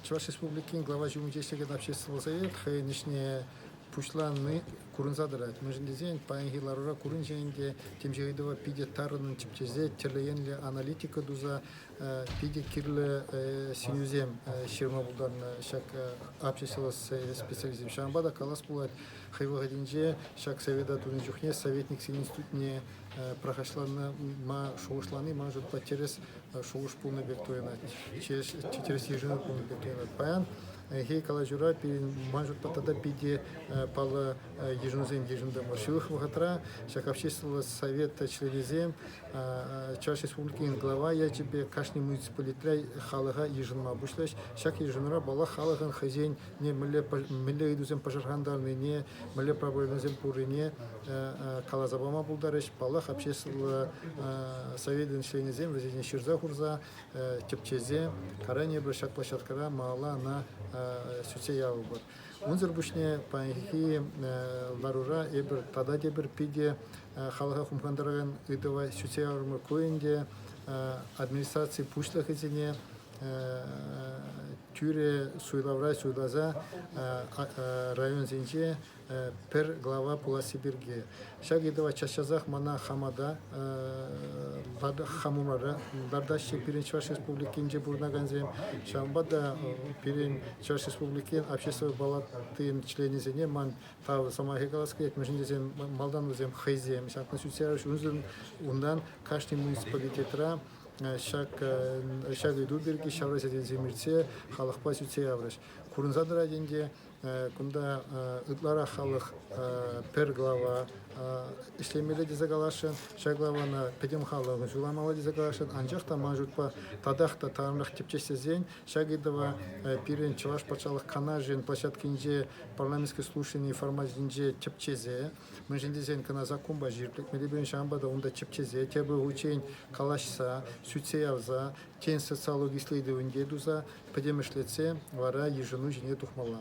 Чӑваш Республикин глава ҫумӗнче ӗҫлекен обществӑлла совет хӑйӗн ӗҫне пуҫлани курӑнса тӑрать. Мӗншӗн тесен паянхи ларура курӑнчӗ ӗнтӗ, темиҫе ыйтӑва питӗ тарӑннӑн тӗпчесе, тӗрлӗ енлӗ аналитика туса питӗ кирлӗ сӗнӳсем ҫырма пултарнӑ ҫак обществӑлла специалистсем. Ҫавӑнпа та калас пулать, хӑй вӑхӑтӗнче ҫак совета тунӑ чухне советниксен институтне прахаҫланма шухӑшлани ман шутпа тӗрӗс шухӑш пулнӑ пек туйӑнать, тӗрӗс йышӑну пулнӑ пек туйӑнать. Паян хи калаҫура пирӗн ман шутпа тата питӗ паллӑ йышӑнусем йышӑнтӑмӑр. Ҫывӑх вӑхӑтра ҫак обществӑллӑ совет членӗсем Чӑваш Республикин глава ячӗпе кашни муниципалитетра халӑха йышӑнма пуҫлӗҫ. Ҫак йышӑнура паллах халӑхӑн хӑйсен мӗнле ыйтусем пӑшӑрхантарнине, мӗнле проблемӑсем пуррине каласа пама пултарӗҫ. Паллах, обществӑллӑ советӑн членӗсем вӗсене ҫырса хурса, тӗпчесе каран эпир ҫак площадкӑра малалла ӑна сӳтсе явӑпӑр. Унсӑр пуҫне паянхи ларура эпир тата тепӗр питӗ халӑха хумхантаракан ыйтӑва сӳтсе яврӑмӑр. Ку ӗнтӗ администраци пуҫлӑхӗсене тӳрӗ суйлавра суйласа районсенче пӗр глава пуласси пирки. Ҫак ыйтӑва час-часах мана хама та хамӑра лартаҫҫӗ пирӗн Чӑваш Республикинче пурӑнакансем. Ҫавӑнпа та пирӗн Чӑваш Республикин Общество палатин членӗсене ман тав сӑмахӗ калас килет, мӗншӗн тесен малтан вӗсем хӑйсем ҫакна сӳтсе яврӗҫ. Унсӑрӑн унтан кашни муниципалитетра ҫак ыйту пирки ҫавра сӗтелсем иртсе халӑхпа сӳтсе яврӗҫ. Курӑнса тӑрать ӗнтӗ, кунта ытларах халӑх пӗр глава ӗҫлемелле тесе каласшӑн, ҫак главана пӗтӗм халӑхӑн ҫуламалла тесе каласшӑн, анчах та ман шутпа татах та тарӑнрах тӗпчес тесен ҫак ыйтӑва пирӗн Чӑваш патшалӑх Канашӗн площадкинче парламентской слушани форматӗнче тӗпчесе Мӗншӗн тесен кӑна саккунпа ҫирӗплетмелле пирӗн, ҫавӑнпа та унта тӗпчесе, тепӗр хутчен калаҫса, сӳтсе явса, тен, социологи исследованийӗ туса, пӗтӗмӗшлетсе вара йышӑну ҫине тухмалла.